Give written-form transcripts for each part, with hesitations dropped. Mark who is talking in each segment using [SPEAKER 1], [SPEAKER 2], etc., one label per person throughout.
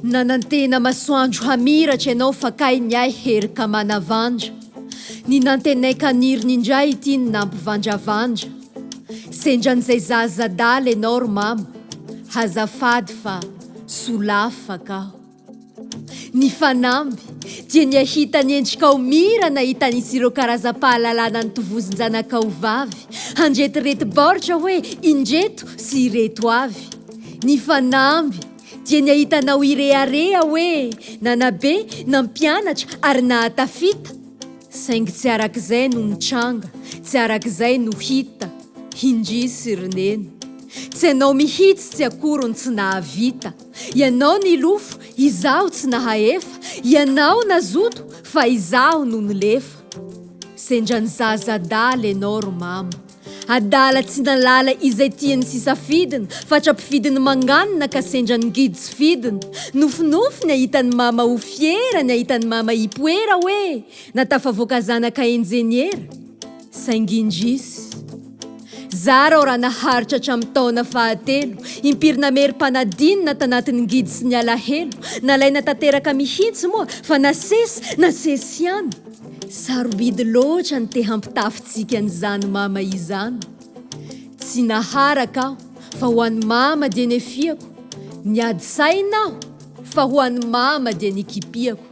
[SPEAKER 1] Nanantena masoandro hamiratra ianao fa kay ny ahy herika manavandra. Ny nantenaiko haniriny indray ity no nampivandravandra. Sendran'izay zaza adala ianao ry mama, azafady fa solafaka aho. Ny fanamby dia ny hahita ny endrikao mira nahita nisy ireo karazam-pahalalana notovozin-janakao vavy, handretirety baoritra hoe indreto sy ireto avy. Ny fanamby dia ny hahitanao hirehareha hoe nanabe, nampianatra ary nahatafita, saingy tsy arak'izay no nitranga, tsy arak'izay no hita, indrisy ry neny. Tsy ianao mihitsy tsy akory no tsy nahavita, ianao nilofo, izaho tsy nahaefa, ianao nazoto fa izaho no nilefa. Sendra ny zaza adala ianao ry mama. Adala tsy nalala izay tiany sy safidiny Fatra-pifidy ny manganina ka sendra ny ngidy tsy fidiny Nofinofy ny ahita ny mama ho fiera ny ahita ny mama hipoera hoe na tafavoaka zanaka enjeniera Saingy indrisy Zara aho raha naharitra hatramin'ny taona fahatelo Impiry namerim-panadinana tanatin'ny ngidy sy ny alahelo Nalaina tanteraka mihitsy moa fa nasesy nasesy ihany Sarobidy loatra ny te hampitafintsika an'izany mama izany. Tsy naharaka aho fa ho an'i mama dia nefiako, niady saina aho fa ho an'i mama dia nikipiako.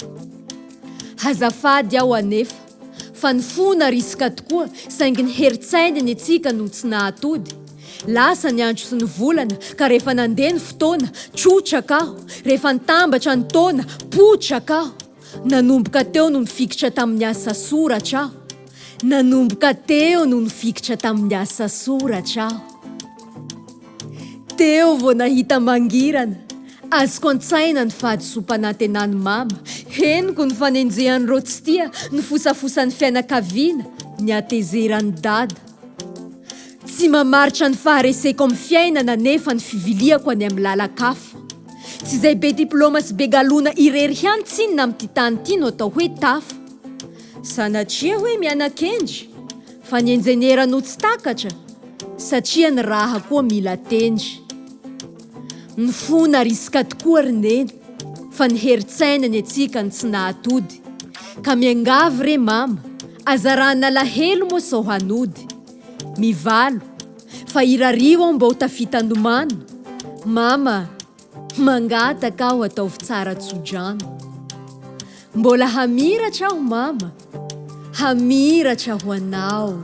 [SPEAKER 1] Azafady aho anefa fa ny fo narisika tokoa saingy ny herin-tsaina ny antsika no tsy nahatody. Lasa ny andro sy ny volana ka rehefa nandeha ny fotoana, trotraka aho, rehefa nitambatra ny taona, potraka aho. Nanomboka teo no nifikitra tamin'ny asa soratra aho. Nanomboka teo no nifikitra tamin'ny asa soratra aho. Teo vao nahita mangirana. Azoko an-tsaina ny fahadisoam-panantenan'i Mama. Henoko ny fanenjehan'ireo tsy tia, ny fosafosan'ny fianakaviana, ny hatezeran'i Dada. Tsy mamaritra ny fahareseko amin'ny fiainana anefa ny fiviliako any amin'ny lalan-kafa. Tsy izay be diplaoma sy be galona irery ihany tsinona amin'ity tany ity no atao hoe tafa. Sanatria hoe miana-kendry, fa ny enjeniera no tsy takatra, satria ny raha koa mila tendry. Ny fo narisika tokoa ry neny, fa ny herin-tsaina ny antsika no tsy nahatody. Ka miangavy re mama, aza rahan'alahelo moa sao hanody. Mivalo. Fa irario aho mba ho tafita nomano Mama mangataka aho ataovy tsara tso-drano Mbola hamiratra aho mama Hamiratra ho anao.